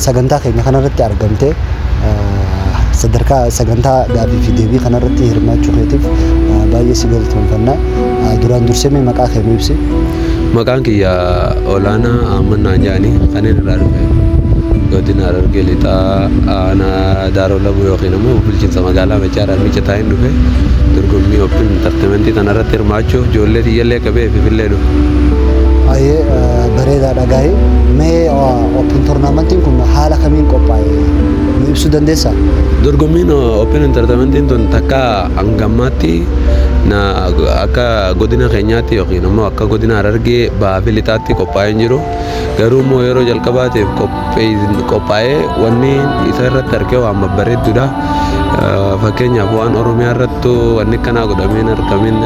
Sagantaa keenya kanarratti argamtee sadarkaa sagantaa gaaffii fi deebii kanarratti hirmaachuu keetiif baay'ee si galatoomfanna. Duraan dursee mee maqaa kee nu ibsi. Maqaan kiyya Olaanaa Ahmad jedhani. Kan inni irraa dhufe godina Harargee Lixaa, aanaa Daaroo Labuu yookiin immoo bulchiinsa magaalaa Machaaraa Miicataa hin dhufe. Dorgommii Open Entertainmentii kanarratti hirmaachuuf ijoollee tiyyallee qabee Finfinnee dhufe. Baay'ee bareedaadha gaa'ee. Mee Open Tournamentiin kun haala kamiin qophaa'e, nu ibsuu dandeessaa? Dorgommiin Open Entertainmentiin tun takka hangammaatti na akka godina keenyaatti yookiin immoo akka godina Harargee Bahaa fi Lixaatti qophaa'ee hin jiru. Garuu immoo yeroo jalqabaatiif qophaa'ee wanni isa irratti argee waan babbareedduudha. Fakkeenyaaf, waan Oromiyaa irrattuu wanni akkanaa godhamee hin argamin.